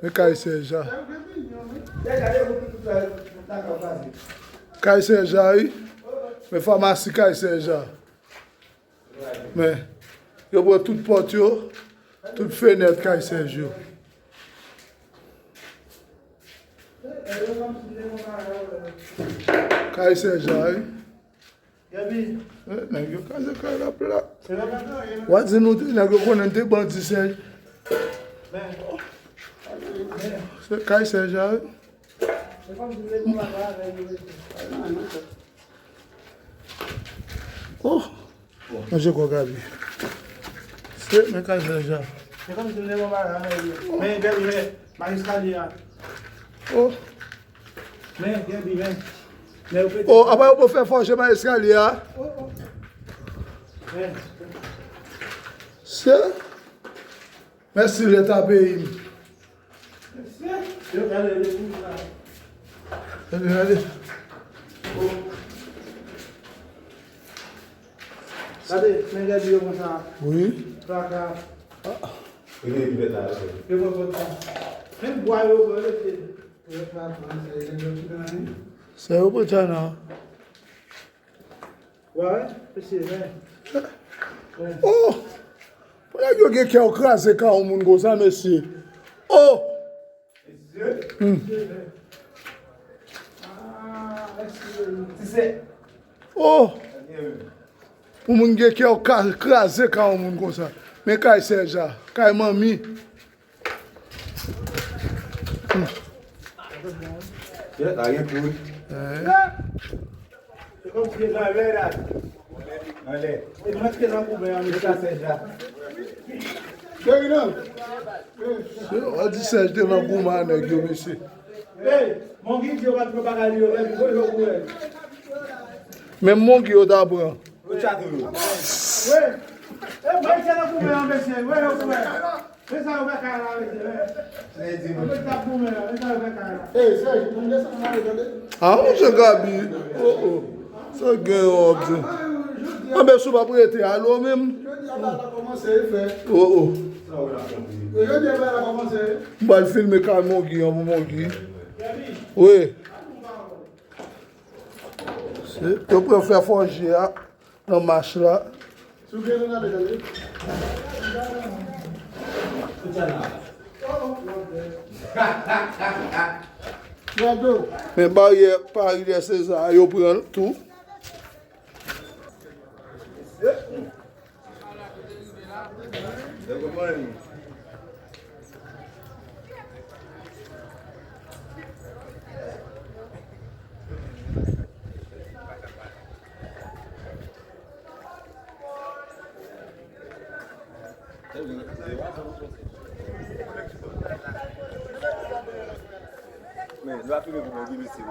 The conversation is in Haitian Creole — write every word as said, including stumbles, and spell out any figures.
Men kay Sèja. Kay Sèja, wi. Men famasi kay Sèja. Men, yo pran tout pòt yo, tout fenèt kay Sèj yo. Kay Sèja, wi. Eh, nèg yo kraze kay la plat. W a di nou te, nèg yo konnen te bandi, Sèj. Se kay Sèja, wi. Oh, manje kò Gaby. Se, men kay Sèja. Men Gaby, men, men eskalye a. Oh. Men, Gaby, men. Men, ou pete. Oh, apa yo pou fè fòje nan eskalye a? Oh, oh. Men. Se. Mèsi, Leta peyi m. Gade, gade. Gade, men gade yo konsa. Wi. Traka. Yo pran konsa. Menm bwa yo, yo rete. Sa yo pran sa nan. Wè, mesye, men. Oh! Pou nèg yo gen kè yo kraze kay yon moun konsa, mesye. Oh! Hmm. Oh! Pou moun gen kè yo ka kraze kay yon moun konsa. Men kay Sèja, kay manmi. Kèt, la gen kou wi. Se kòmsi e nan lè la. Nan lè. E mwen ki te nan goumen an, mesye. Sa Sèj la. Cheri nan. Se, w a di Sèj te nan goumen a nèg yo, mesye. Hey, Mongi di yo pa t pran bagay li yo, men pou yo goumen. Menm Mongi yo ta pran. Ou tchat ou yo. Wi. E mwen ki te nan goumen an, mesye. Wi, yo goumen. Men sa yo fè kay la, mesye, men. Yo t ap goumen la, men sa yo fè kay la. Ey, Sèj, nou desann nan, tande? Ah, monchè Gaby. Oh, oh. Sa gen yon ap di. Anben, si w p ap rete, alo menm. Jodi a, bal la kòmanse, e fè. Oh, oh. Jodi a, bal la kòmanse. M pral filme kay Mongi an pou Mongi. Wi. Se, yo pral fè fòje a nan mach la. Men baryè Paris des César, yo pran l tou. Men, nou ap fini pou mwen, mesye.